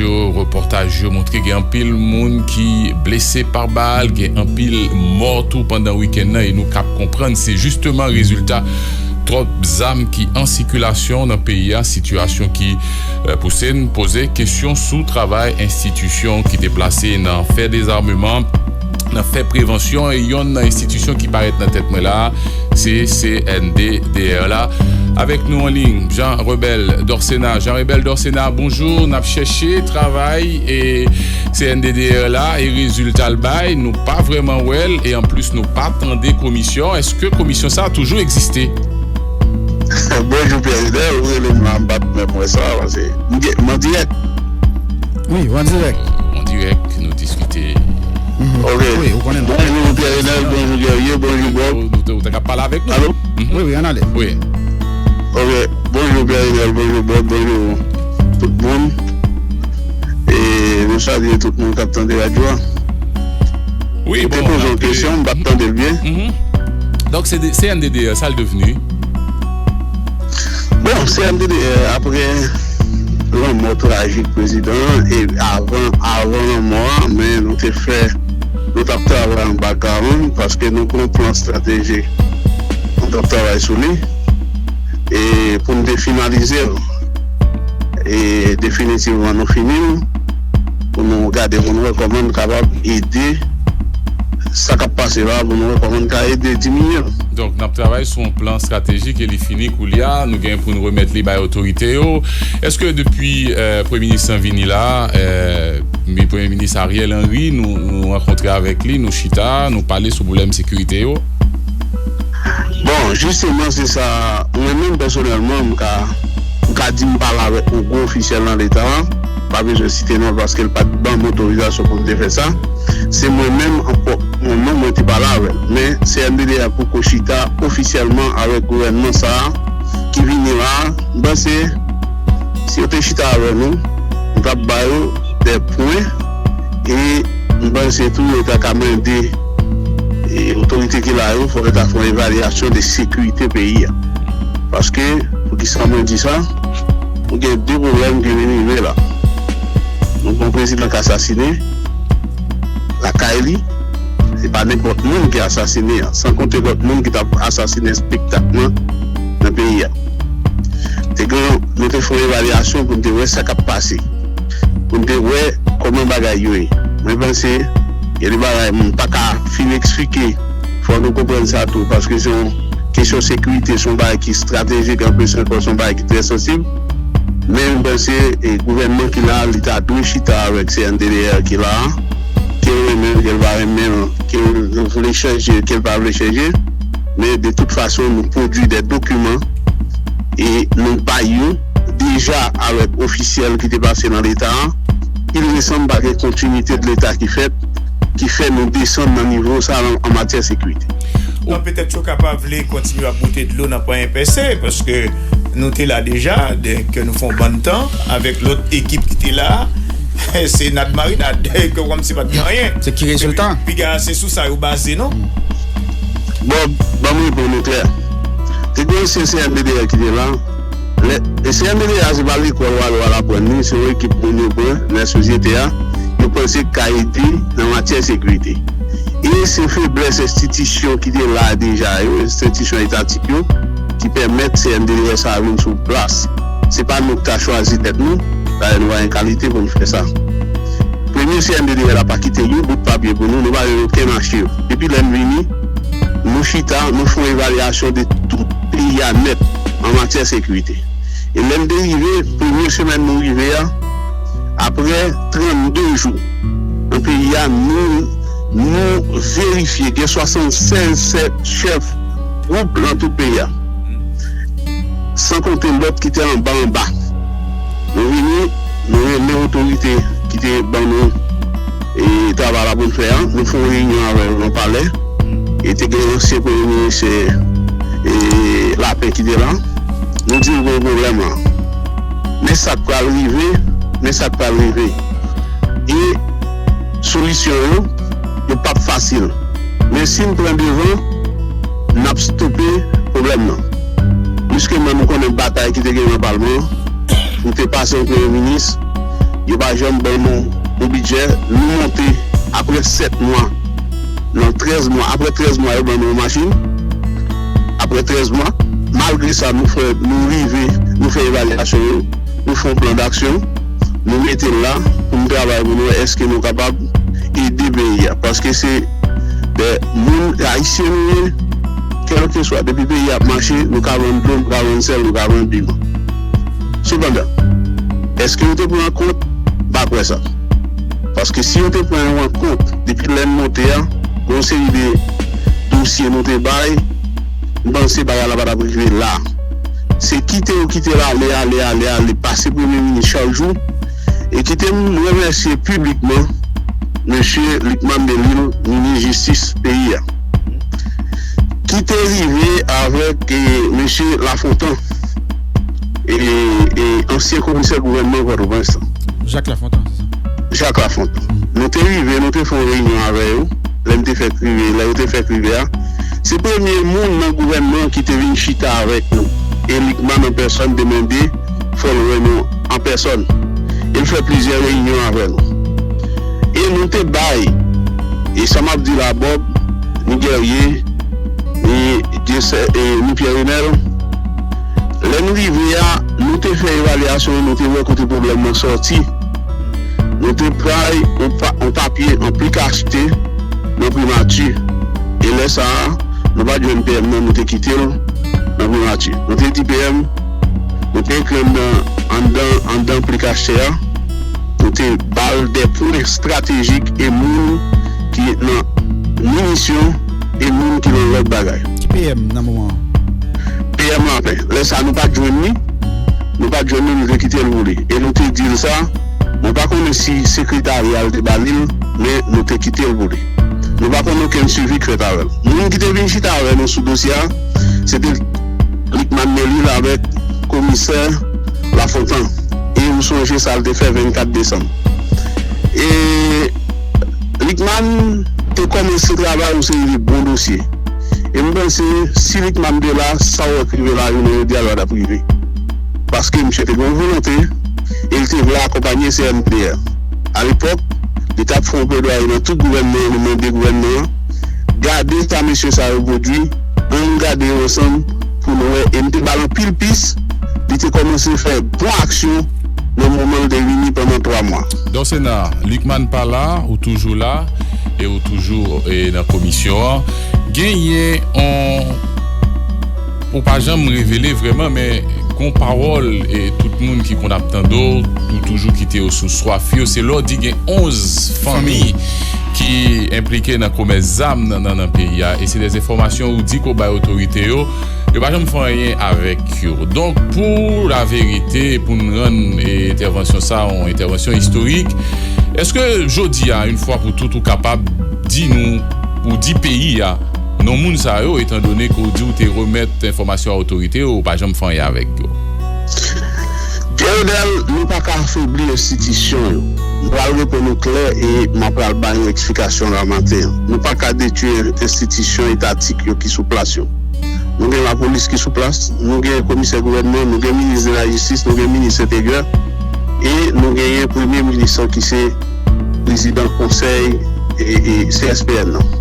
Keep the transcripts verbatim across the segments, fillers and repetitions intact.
Repòtaj yo montre gen anpil moun ki blese pa bal, gen anpil mò tou pandan wikenn nan, e nou kab konprann se jisteman rezilta twòp zam ki an sikilasyon nan peyi a, sitiyasyon ki, eh, pouse n poze kesyon sou travay enstitisyon ki te plase nan fè dezameman, nan fè prevansyon, e yonn nan enstitisyon ki parèt nan tèt mwen la, se C N D D R la. Avèk nou an liy, Jean Rebel Dorcena. Jean Rebel Dorcena, bonjou. N ap chèche travay e C N D D R la e rezilta l bay, nou pa vrèman wè l e anplis nou pa tande komisyon. Èske komisyon sa a toujou egziste? Bonjou Pierre Fidèle, ou rele m la, m pa t menm wè sa, paske m gen, m an dirèk. Wi, ou an dirèk. An dirèk, nou diskite. Mhm. Ok. Wi, ou konnen. Bonjou Pierre Fidèle, bonjou Guerrier, bonjou Bob. Ou, ou te, ou te ka pale avèk nou. Alo? Mhm. Wi, wi, ann ale. Wi. Ok. Bonjou Pierre Fidèle, bonjou Bob, bonjou tout moun. E nou salye tout moun k ap tande radyo a. Wi, ou te bon, poze yon kesyon, m pa t tande l byen. Mhm. Donk, se de, C N D D R, sa l devni? Bon, C N D D R, apre lanmò trajik prezidan an, e avan, avan lanmò a, men nou te fè, nou t ap travay an background, paske nou gen yon plan estratejik, nou t ap travay sou li, e pou n te finalize l. E definitivman, nou fini l, pou nou gade, pou nou wè kòman n kapab ede sa k ap pase la, pou nou wè kòman n ka ede diminye l. Donk, n ap travay sou yon plan estratejik e li fini koulye a. Nou gen pou n remèt li bay otorite yo. Èske depi, eh, Premye Minis lan vini la, eh, Premye Minis Ariel Henry, nou, nou rankontre avèk li, nou chita, nou pale sou pwoblèm sekirite yo? Bon, jisteman, se sa. Mwen menm, pèsonèlman, m ka, m ka di m pale avèk yon gwo ofisyèl nan Leta a. Pa bezwen site non l paske l pa t ban m otorizasyon pou m te fè sa. Se mwen menm, an pwòp mwen menm, mwen te pale avè l. Men, C N D D R poko chita ofisyèlman avèk gouvènman sa a ki vini la a. M panse, si yo te chita avè nou, nou t ap ba yo de pwen e m panse tou yo ta ka mande, e, otorite ki la yo, fò yo ta fè yon evalyasyon de sekirite peyi a. Paske, poukisa mwen di sa? Nou gen de pwoblèm ki vin rive la. Nou gen yon prezidan k asasinen lakay li. Se pa nenpòt moun ki asasinen an, san konte lòt moun ki t ap asasinen espektakman nan peyi a. Te gen, nou te fè yon evalyasyon pou n te wè sa k ap pase, pou n te wè kòman bagay yo ye. Mwen panse, gen de bagay m pa ka fin eksplike. Fò nou konprann sa tou, paske se yon kesyon sekirite, se yon bagay ki estratejik, anplis ankò, se yon bagay ki trè sansib. Men m panse, e, gouvènman ki la, li ta dwe chita avèk C N D D R ki la a, ke l renmen l, ke l pa renmen l, ke l vle chanje, ke l pa vle chanje. Men de tout fason, nou pwodui de dokiman e nou bay yo deja avèk ofisyèl ki te pase nan Leta a. Il me semble pa gen kontinite de Leta ki fèt, ki fè nou desann nan nivo sa a an matyè sekirite. Donk, petèt yo kapab vle kontinye ap boute dlo nan pwen pèse, paske nou te la deja, donk nou fè yon bann tan avèk lòt ekip ki te la. Se nad marinad, ke kòmsi pa t gen anyen. Se ki rezilta? Piga se sou sa yo baze, non? Bon, ban m reponn ou klè. Te gen ansyen C N D D R ki te la. Lè, e C N D D R se pa lekòl w ale w al aprann li, se yon ekip moun yo pran nan sosyete a, yo panse k ka ede nan matyè sekirite. E se feblès enstitisyon ki te la deja yo, enstitisyon etatik yo, ki pèmèt C N D D R sa a vin sou plas. Se pa nou ki ta chwazi tèt nou, dayè nou pa gen kalite pou n fè sa. Premye C N D D R la pa kite yon bout papye pou nou, nou pa jwenn okenn achiv. Depi lè n vini, nou chita, nou fè yon evalyasyon de tout peyi a nèt an matyè sekirite. E lè n te rive, premye semèn nou rive a, apre trannde jou nan peyi a, nou, nou verifye gen swasannsèz chèf gwoup nan tout peyi a, san konte lòt ki te anba anba. Nou vini, nou rele otorite ki te ban nou, e, travay la pou n fè a. Nou fè yon reyinyon avè yo nan palè. E te gen ansyen premye minis, e, Lapen ki te la. Nou di l gen yon pwoblèm la. Men sa k pral rive, men sa k pral rive. E solisyon yo, yo p ap fasil. Men si n pran devan, n ap stope pwoblèm nan. Jisteman, nou konnen batay ki te gen nan palman an, pou te pase yon premye minis, yo pa pa janm ban nou yon bidjè. Nou monte apre sèt mwa, non, trèz mwa. Apre trèz mwa, yo ban nou yon machin. Apre trèz mwa, malgre sa, nou fè, nou rive, nou fè evalyasyon yo, nou fè yon plan d'aksyon, nou mete l la pou n travay pou nou wè èske nou kapab ede peyi a. Paske se de moun ayisyen nou ye, kèlkeswa, depi peyi a ap mache, nou ka vann dlo, nou ka vann sèl, nou ka vann piman. Sepandan, èske yo te pran kont? M pa kwè sa. Paske si yo te pran yo an kont, depi lè n monte a, gen yon seri de dosye nou te bay, m panse bagay la pa t ap rive la. Se kite yo kite l ale, ale, ale, ale, pase premye minis chak jou. E kite m remèsye piblikman mesye Lucmane Delille, minis jistis peyi a, ki te rive avèk, e, mesye Lafontant, e, e, ansyen komisè gouvènman Pòtoprens lan. Jacques Lafontant, se sa? Jacques Lafontant. Nou te rive, nou te fè yon reyinyon avè yo, lè n te fèk rive, lè yo te fèk rive a. Se premye moun nan gouvènman an ki te vin chita avèk nou. E Lucmane an pèsòn te mande fò l wè nou an pèsòn. E l fè plizyè reyinyon avè nou. E nou te bay, e sa m ap di la, Bob, ni Guerrier, ni Dieuseul, e ni Pierre Renel, lè n rive a, nou te fè evalyasyon, nou te wè kote pwoblèm nan sòti. Nou te bay yon pa-, yon papye, yon pli k achte nan primati. E lè sa a, nou pa t jwenn P M nan, nou te kite l nan primati. Nou te di P M, nou te ekri anndan, anndan, anndan pli k achte a, nou te ba l de pwen estratejik e moun ki nan minisyon e moun ki nan lòt bagay. Ki P M nan moman an? P M Lapen. Lè sa a, nou pa t jwenn li. Nou pa t jwenn li, nou te kite l pou li. E nou te di l sa, mwen pa konnen si sekretarya l te ba li l, men nou te kite l pou li. Nou pa konn okenn swivi k fèt avè l. Moun ki te vin chita avè nou sou dosye a, se te Lucmane Delille avèk komisè Lafontant. E ou sonje sa l te fè vennkat desanm. E Lucmane te kòmanse travay yon seri de bon dosye. E m panse, si Lucmane te la, sa w wè k rive lajounen jodi a, l pa t ap rive. Paske misye te gen yon volonte, e l te vle akonpanye C N D A. Alepòk, li t ap fè yon plèdwaye nan tout gouvènman an, li mande gouvènman an, gade sa mesye sa yo pwodui, ann gade yo ansanm pou nou wè. E m te ba l anpil pis, li te kòmanse fè bon aksyon nan moman l te vini pandan twa mwa. Dòsena, Lucmane pa la, ou toujou la, e ou toujou, e, nan komisyon an. Genyen on, ou pa janm revele vrèman, men gon pawòl, e, tout moun ki konn ap tande w, ou toujou kite yo sou swaf yo, se lè w di gen onz fanmi ki enplike nan komès zam nan, nan, nan peyi a. E se de enfòmasyon ou di ke w bay otorite yo, yo pa janm fè anyen avèk yo. Donk, pou laverite, pou n rann, e, entèvansyon sa a yon entèvansyon istorik, èske jodi a, yon fwa pou tout, ou kapab di nou, ou di peyi a, non moun sa yo, etandone ke w di w te remèt enfòmasyon a otorite yo, ou pa janm fè anyen avèk yo? Pierre Renel, nou pa ka afebli enstitisyon yo. M pral reponn ou klè e m ap pral bay yon eksplikasyon la maten an. Nou pa ka detwi enstitisyon etatik yo ki sou plas yo. Nou gen lapolis ki sou plas, nou gen komisè gouvènman, nou gen minis de la jistis, nou gen minis enteryè, e nou genyen premye minis lan ki se prezidan konsèy, e, e, C S P N nan.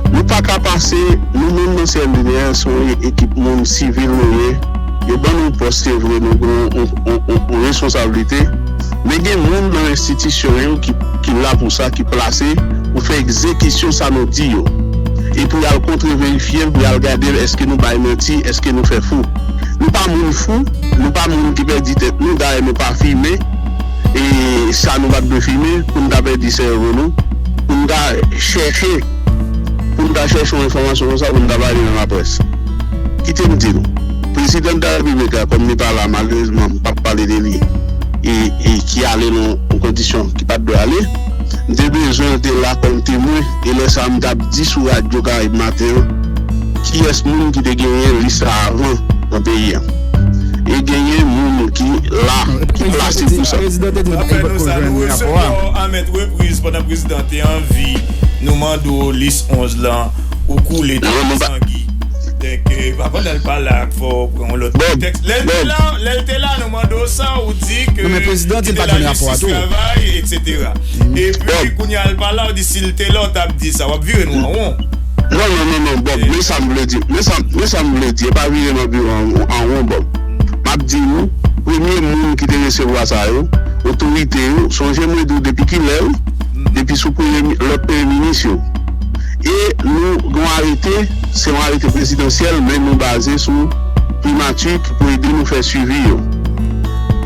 Nou pa ka pase, nou menm nan C N D D S, se yon ekip moun sivil nou ye. Yo ban nou pòs, se vre, nou gen yon, yon, yon, yon, yon responsablite. Men gen moun nan enstitisyon yo ki, ki la pou sa, ki plase pou fè egzekisyon sa nou di yo. E pou y al kontreverifye l, pou y al gade l, èske nou bay manti, èske nou fè fou. Nou pa moun fou, nou pa moun ki pèdi tèt nou, dayè nou pa fimen, e sa nou pa t dwe fimen, pou n ta pèdi sèvo nou, pou n ta chèche, pou n ta chèche yon enfòmasyon konsa, pou n ta pale nan laprès. Kite m di nou, prezidan de la repiblik la, kòm li pa la, malerezman, m p ap pale de li, e, e ki ale nan yon kondisyon ki pa t dwe ale, m te bezwen l te la kòm temwen, e lè sa a, m t ap di sou radyo Karayib Maten an, kiyès moun ki te genyen lis la avan nan peyi a. E genyen moun ki la, ki plase pou sa. Prezidan te di l pa, li potko jwenn rapò a. A mèt repriz, pandan prezidan te an vi, nou mande w lis onz lan, ou koule tankou zangi. Donk, pa pandan l pa la, fò w pran yon lòt pretèks. Lè l te la, lè l te la, nou mande w sa, ou di ke li te la jistis travay, etsetera. Epi, kounye a l pa la, ou di si l te la, ou t ap di sa. W ap vire nou an won. Non, non, non, non, Bob, men sa m vle di. Men sa, men sa m vle di. E pa vire m ap vire an, an won, Bob. M ap di nou, premye moun ki te resevwa sa yo, otorite yo, sonje mwen di w depi kilè, wi, depi sou premye mi-, lòt premye minis yo. E nou gen yon arete, se yon arete prezidansyèl, men nou baze sou primati ki pou ede nou fè swivi yo.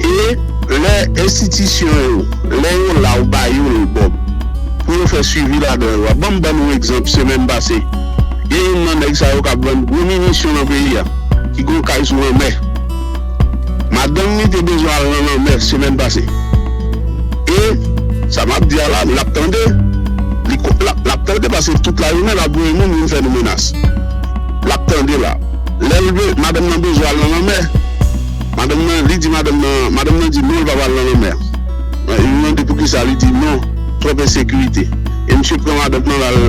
E lè enstitisyon yo, lè yo la, ou ba yo l, Bob, pou yo fè swivi ladan yo a. Ban m ban nou egzanp, semèn pase, gen youn nan nèg sa yo k ap vann gwo minisyon nan peyi a, ki gen yon kay sou lanmè. Madanm li te bezwen al nan lanmè semèn pase. E sa m ap di a la, l ap tande. Li ko-, l ap, l ap tande paske tout lajounen l ap voye moun vin fè nou menas. L ap tande la. Lè l ve-, madanm nan bezwen al nan lanmè. Madanm nan, li di madanm nan, madanm nan di non, l pa pral nan lanmè. Li mande poukisa, li di non, twòp ensekirite. E misye pran madanm nan, l al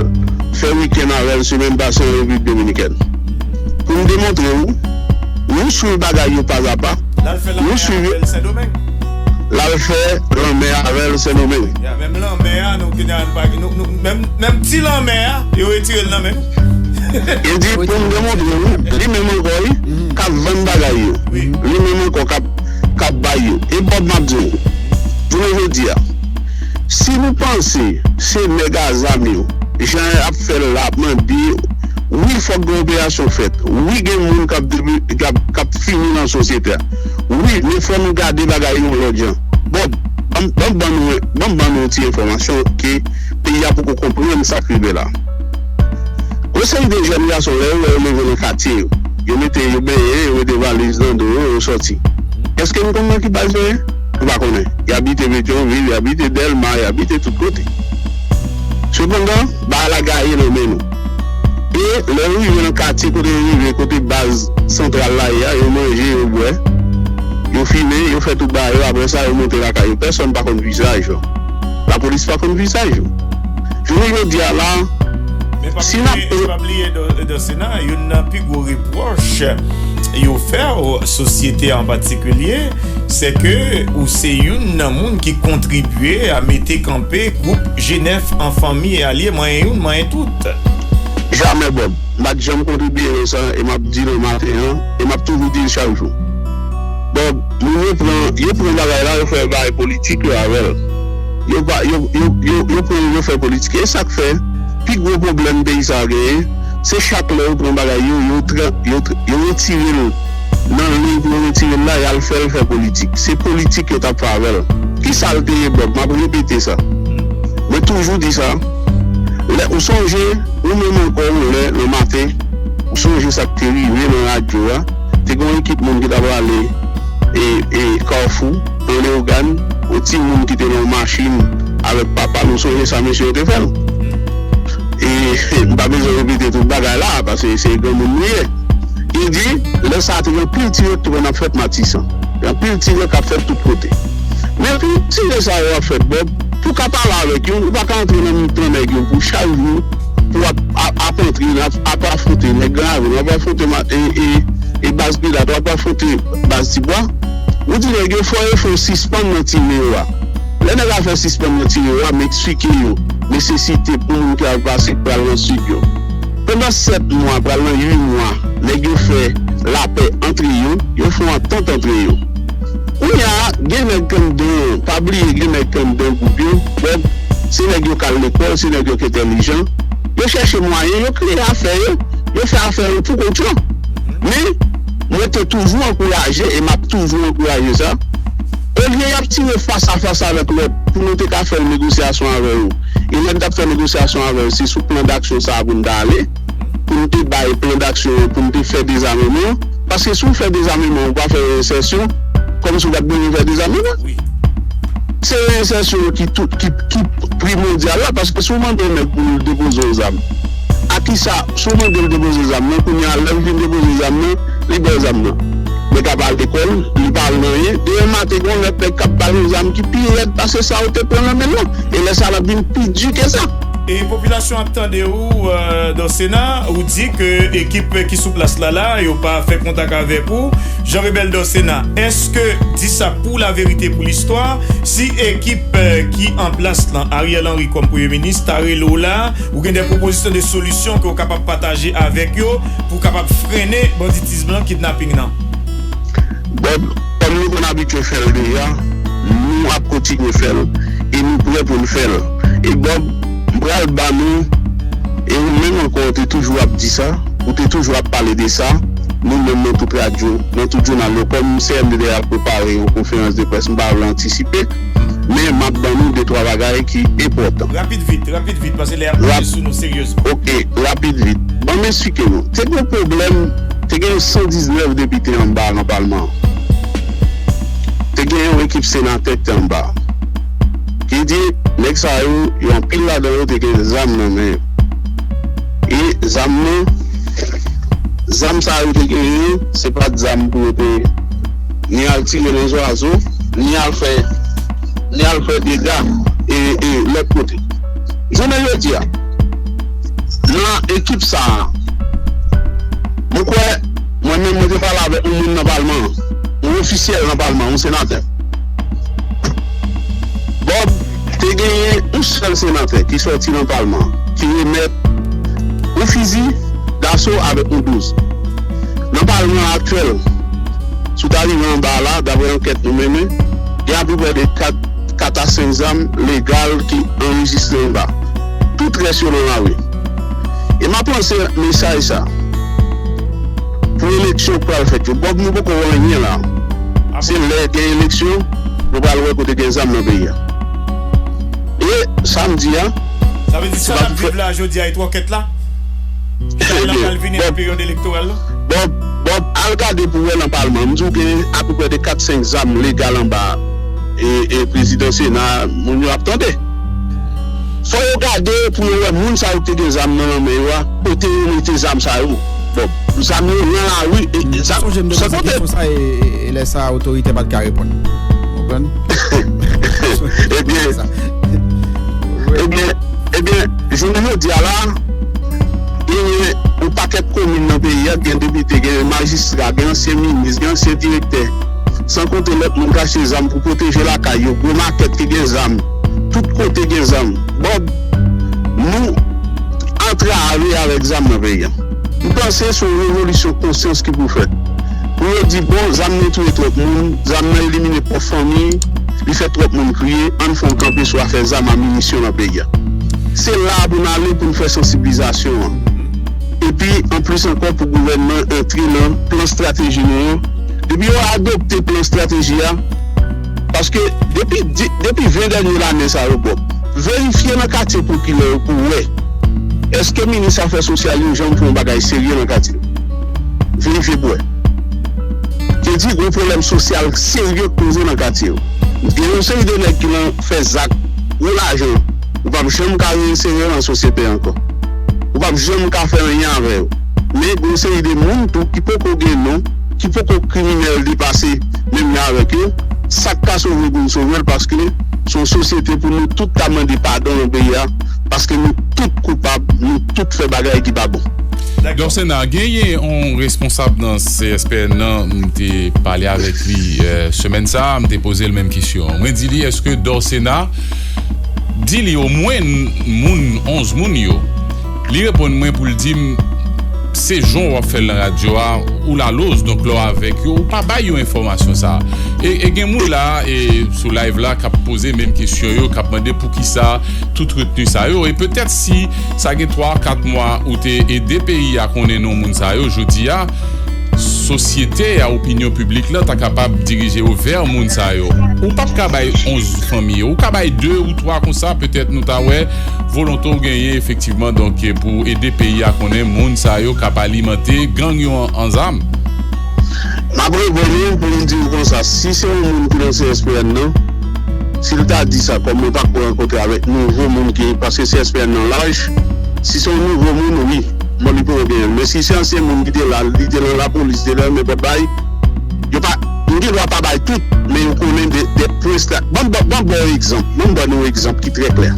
fè wikenn avè l semèn pase an Repiblik Dominikèn. Pou m demontre w, nou swiv bagay yo pazapa. L al fè lanmè a avè l Sendomeng. L al fè lanmè a avè l Sendomeng. Ya, menm lanmè a, nou, kounye a, nou pa, nou, nou, menm, menm ti lanmè a, yo retire l nan men nou. Yo di, pou m demontre w, li menm ankò, wi, k ap vann bagay yo. Wi. Li menm ankò k ap, k ap bay yo. E Bob m ap di w, jounen jodi a, si nou panse se nèg a zam yo, jan y ap fè l la, ap mande, wi, fòk gen operasyon fèt. Wi, gen moun k ap depi, k ap, k ap fini nan sosyete a. Wi, men fò nou gade bagay yo yon lòt jan. Bon, ban m, ban m ban nou, ban m ban nou yon ti enfòmasyon ke peyi a poko konprann sa k rive la. Yon seri de jèn gason, lè yo wè yo leve nan katye yo, yo mete, yo benyen, yo mete valiz nan do yo, yo sòti. Èske nou konn nan ki baz yo ye? Nou pa konnen. Y abite Petyonvil, y abite Dèlma, y abite tout kote. Sepandan, bagay la gaye nan men nou. E lè yo rive nan katye kote yo rive, kote baz santral la ye a, yo manje, yo bwè, yo fimen, yo fè tout bagay yo, apre sa yo monte lakay yo. Pèsonn pa konn vizaj yo. Lapolis pa konn vizaj yo. Jounen jodi a la, si n ap... Men pa bliye, pa bliye, Edò, Edò Sena, youn nan pi gwo repwòch yo fè w, sosyete an patikilye, se ke ou se youn nan moun ki kontribye a mete kanpe gwoup G nèf an fanmi e alye, manyen youn, manyen tout. Jamè, Bob. M pa t janm kontribye nan sa, e m ap di l maten an, e m ap toujou di l chak jou. Bon, moun yo pran, yo pran bagay la, yo fè bagay politik yo avè l. Yo pa, yo, yo, yo, yo pran l, yo fè politik. E sa k fè, pi gwo pwoblèm peyi sa a genyen, se chak lè yo pran bagay yo, yo tra-, yo tra-, yo retire l nan liy pou yo retire l la, y al fè l fè politik. Se politik yo t ap fè avè l. Ki sa l te ye, Bob? M ap repete sa. Mwen toujou di sa. Lè ou sonje, ou menm ankò, yon lè nan maten, ou sonje sa k te rive nan radyo a. Te gen yon ekip moun ki t ap rale, e, e, Kafou, nan Leyogàn, yon timoun ki te nan yon machin avèk papa l, ou sonje sa mesye yo te fè l. E, m pa bezwen repete tout bagay la, paske se granmoun nou ye. Li di, lè sa a te gen anpil tire ki t konn ap fèt Matisan. Gen anpil tire k ap fèt tout kote. Men pou tire sa yo ap fèt, Bob, pou w ka pale avèk yo, ou pa ka antre nan mitan nèg yo pou chak jou, pou w ap, ap, ap antre, ap, ap afwonte nèg Gran Ravin, w ap afwonte ma-, e, e, e baz Pilat, w ap afwonte baz Tibwa. Ou di nèg yo fò yo fè w sispann nan tire yo a. Lè nèg la fè sispann nan tire yo a, m eksplike yo nesesite pou moun ki ap pase pral nan sid yo. Pandan sèt mwa, pral nan uit mwa, nèg yo fè lapè antre yo, yo fè yon antant antre yo. Kounye a, gen nèg k anndan, pa bliye gen nèg k anndan gwoup yo, Bob, se nèg yo k al lekòl, se nèg yo k entèlijan. Yo chèche mwayen, yo kreye afè yo, yo fè afè yo pou kont yo. Men, mwen te toujou ankouraje, e m ap toujou ankouraje sa, olye y ap tire fas a fas avèk lòt pou nou te ka fè yon negosyasyon avè yo. E lè n t ap fè negosyasyon avè yo, se sou plan daksyon sa a pou n t ale, pou n te bay plan daksyon yo, pou n te fè dezameman. Paske si w fè dezameman, ou pa fè reyensèsyon, kòmsi w pa t bezwen fè dezameman. Wi. Se reyensèsyon yo ki tout, ki, ki primòdyal la, paske si w mande yon nèg pou l depoze yon zam, a kisa, si w mande l depoze zam nan, kounye a, lè l fin depoze zam nan, li ba w zam nan. Nèg la pa al lekòl, li pa al nan anyen. Demen maten, gen yon lòt nèg k ap ba l yon zam ki pi rèd pase sa ou te pran nan men l lan. E lè sa a, l ap vin pi di ke sa. E popilasyon ap tande ou, Dòsena, ou di ke ekip ki sou plas la la, yo pa fè kontak avèk ou. Jean Rebel Dòsena, èske, di sa pou laverite, pou listwa, si ekip ki an plas lan, Ariel Henry kòm premye minis, ta rele w la, ou gen de pwopozisyon de solisyon ke w kapab pataje avèk yo pou kapab frennen banditis lan, kidnaping nan? Bob, kòm nou konn abitye fè l deja, nou ap kontinye fè l e nou prè pou n fè l. E Bob, m pral ba nou, e ou menm ankò, ou te toujou ap di sa, ou te toujou ap pale de sa, nou menm nan tout radyo, nan tout jounal yo, kòm C N D T ap prepare yon konferans de près, m pa vle antisipe, men m ap ban nou de twa bagay ki enpòtan. Rapid vit, rapid vit, paske lè ap tonbe sou nou seryezman. Ok, rapid vit. Ban m eksplike nou. Te gen pwoblèm, te gen san diznèf depite anba nan palman an. Te gen yon ekip senatè ki te anba. Ki di, nèg sa yo, yo anpil ladan yo te gen zam nan men yo. E zam nan, zam sa yo te genyen, se pa t zam pou yo te ni al tire nan zwazo, ni al fè, ni al fè dega e, e lòt kote. Jounen jodi a, nan ekip sa a, mwen kwè, mwen menm, mwen te pale avèk yon moun nan palman an, yon ofisyèl nan palman an, yon senatè. Bob, te genyen yon sèl senatè ki sòti nan palman an, ki remèt yon fizi daso avèk yon douz. Nan palman an aktyèl, si w ta rive anba a la, daprè ankèt nou mennen, gen apeprè de kat, kat a senk zam legal ki anrejistre anba. Tout rès yo nan lari. E m ap lanse mesaj sa pou eleksyon k pral fèt yo. Bob, nou poko wè anyen la. Se lè gen eleksyon, nou pral wè kote gen zam nan peyi a. E sa m di a, Sa vle di sa n ap viv la jodi a e twòkèt la? Sa la pral vini nan peryòd elektoral la? Bob, Bob, al gade pou w wè nan palman. M di w gen apeprè de kat senk zam legal anba e, e prezidan sena, moun yo ap tande. Fò yo gade pou yo wè moun sa yo ki te gen zam nan nan men yo a, kote yo mete zam sa yo. Bob, zam yo nan lari, e, e zam, san konte. Konsa, e, e, e lè sa a, otorite pa t ka reponn. Ou konprann? Ebyen, ebyen, ebyen, jounen jodi a la, genyen yon pakèt komin nan peyi a, gen depite, gen majistra, gen ansyen minis, gen ansyen direktè. San konte lòt moun k achte zam pou pwoteje lakay yo, gwo makèt ki gen zam, tout kote gen zam. Bob, nou antrave avèk zam nan peyi a. M panse se yon revolisyon konsyans ki pou fèt. Pou yo di, bon, zam nan touye twòp moun, zam nan elimine pwòp fanmi, li fè twòp moun kriye, ann fè yon kanpe sou afè zam a minisyon nan peyi a. Se la a pou n ale pou n fè sansibilizasyon an. Epi, anplis ankò, pou gouvènman antre nan plan estrateji nou an. Depi yo adopte plan estrateji a, paske depi, depi ven dènye lane sa yo, Bob, verifye nan katye popilè yo pou w wè. Èske minis afè sosyal yo janm fè yon bagay serye nan katye yo? Verifye pou wè. Te di gen yon pwoblèm sosyal serye k poze nan katye yo. Gen yon seri de nèg ki nan fè zak gwo lajan, ou p ap janm ka reinsere nan sosyete ankò. Ou p ap janm ka fè anyen avè yo. Men gen yon seri de moun tou ki poko gen non, ki poko kriminèl depase menm jan avèk yo. Sa k ka sove pou n sove l, paske se yon sosyete pou nou tout ta mande padon nan peyi a, paske nou tout koupab, nou tout fè bagay ki pa bon. Dòsena, genyen yon responsab nan C S P N nan, m te pale avèk li, eh, semèn sa a, m te poze l menm kesyon an. Mwen di li, èske Dòsena di li omwen moun, onz moun yo? Li reponn mwen pou l di m, se jan w ap fè l nan radyo a, ou laloz, donk lè w avèk yo, ou pa bay yo enfòmasyon sa a. E, e gen moun la, e sou live la, k ap poze menm kesyon yo, k ap mande poukisa tout retni sa yo. E petèt si sa gen twa, kat mwa ou te ede peyi a konnen non moun sa yo, jodi a, sosyete a, opinyon piblik la ta kapab dirije yo vè moun sa yo. Ou p ap ka bay onz fanmi yo, ou ka bay de ou twa konsa, petèt nou ta wè volonte w genyen efektivman, donk, pou ede peyi a konnen moun sa yo k ap alimante gang yo an, an zam. M ap reponn ou pou m di w konsa, si se yon moun ki nan C S P N nan, si l ta di sa, kòm mwen pa ko rankontre avèk nouvo moun ki, paske C S P N nan laj, si se yon nouvo moun, wi, bon, li poko genyen l. Men si se ansyen moun ki te la, li te nan lapolis, li te nan nenpòt bagay, Yo pa, m gen dwa pa bay tout, men yo konnen de, de pwen estra. Ban m ba w egzanp, ban m ba nou yon egzanp ki trè klè.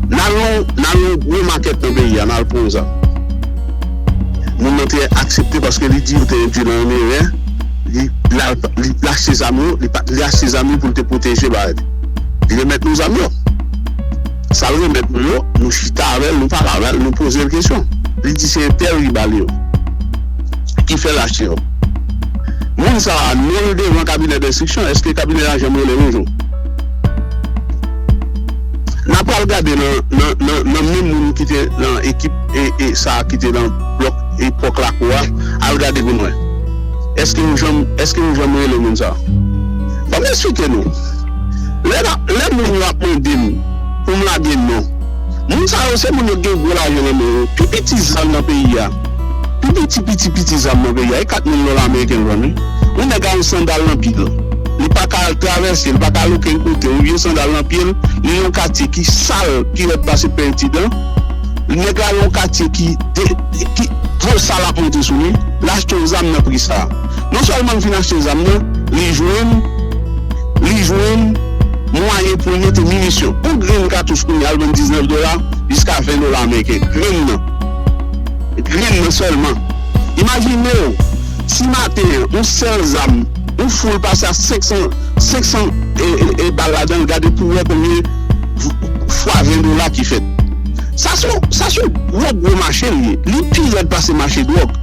N al nan, n al nan yon gwo makèt nan peyi a, n al pran yon zam. Moun nan te aksepte paske li di yo te endwi nan yon erè, li, li, li achte zam yo, li, pa- li achte zam yo pou l te pwoteje bagay li. Li remèt nou zam yo. Sa l remèt nou yo, nou chita avè l, nou pale avè l, nou poze l kesyon. Li di se entèl ki ba li yo, ki fè l achte yo. Moun sa a, non l devan kabinè denstriksyon, èske kabinè a janm rele l yon jou? N a pral gade nan, nan, nan, nan menm moun ki te nan ekip e, e sa a ki te nan blòk epòk lakou a, al gade pou n wè. Èske yo janm, èske yo janm rele moun sa a? Ban m esplike nou. Lè, n a- lè moun yo ap mande m pou m lage non, moun sa yo se moun yo ki gen gwo lajan nan men yo. Pi piti zam nan peyi a, pi piti, piti, piti zam nan peyi a, e kat mil dola ameriken l vann, wi. Yon nèg a yon sandal nan pye l. Li pa ka al travèse, li pa ka al okenn kote. Yon vye sandal nan pye l, li nan yon katye ki sal, pi rèd pase Pentidan. Nèg la nan yon katye ki, de, ki dlo sal ap monte sou li, l achte yon zam nan pri sa a. Non sèlman l fin achte zam nan, li jwenn, li jwenn mwayen pou l mete minisyon. Yon grenn katouch kounye a al vann diznèf dola jiska ven dola ameriken. Grenn nan. Grenn nan sèlman. Imajine w, si maten an, yon sèl zam, yon foul pase a senk san, senk san e, e, e bal ladan l, gade pou w wè konbyen fwa ven dola ki fèt. Sa se yon, sa se yon gwo, gwo mache l ye. Li pi rèd pase mache dwòg.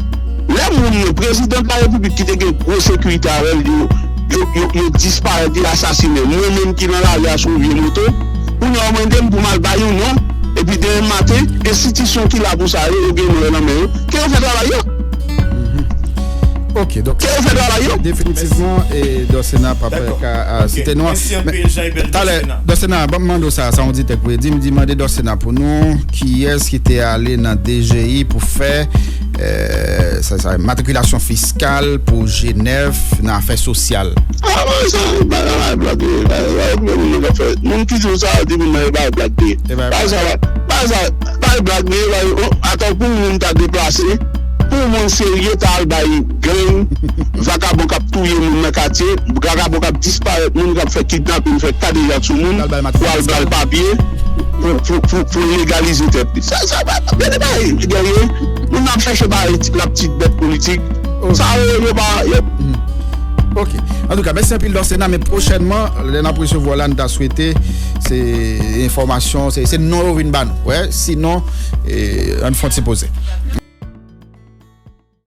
Lè moun yo, prezidan de la repiblik ki te gen gwo sekirite avè l, yo, yo, yo, yo disparèt, yo asasinen. Mwen menm ki nan lari a sou yon vye moto, kounye a w mande m pou m al bay yon non, epi demen maten, enstitisyon ki la pou sa yo, yo gen non yo nan men yo, ke yo fè travay yo. Ok, donk. Ke yo fè travay yo. Definitivman, e Dòsena p ap ka site non an. Men, talè, Dòsena, ban m mande w sa, sa yon oditè ki voye di m, di mande Dòsena pou nou, kiyès ki te ale nan D G I pou fè, e, sa, sa, matrikilasyon fiskal pou G nèf nan afè sosyal? A, bagay sa, bagay blòk, bagay blòk, moun nan k ap fè, moun ki di w sa, yo di moun nan e bagay blòk li ye. Bagay sa, bagay sa, bagay blòk li ye, atò pou moun ta deplase, pou moun serye ta al bay gang, vakabon k ap touye moun nan katye, vakabon k ap disparèt moun, k ap fè kidnapin, fè kadejak sou moun, pou al ba l papye, pou, pou, pou, pou legalize tèt li. Sa, sa, pa, pa, gade bagay, gade, moun ap chache bagay, ti, la petite bête politique. Sa, yo, yo pa, yo, Ok. Antouka, mèsi anpil Dòsena, men pwochènman, lè n ap resevwa w la, n ta swete se enfòmasyon, se, se non yo vin ba nou. Wè, sinon, e, ann fè yon ti poze.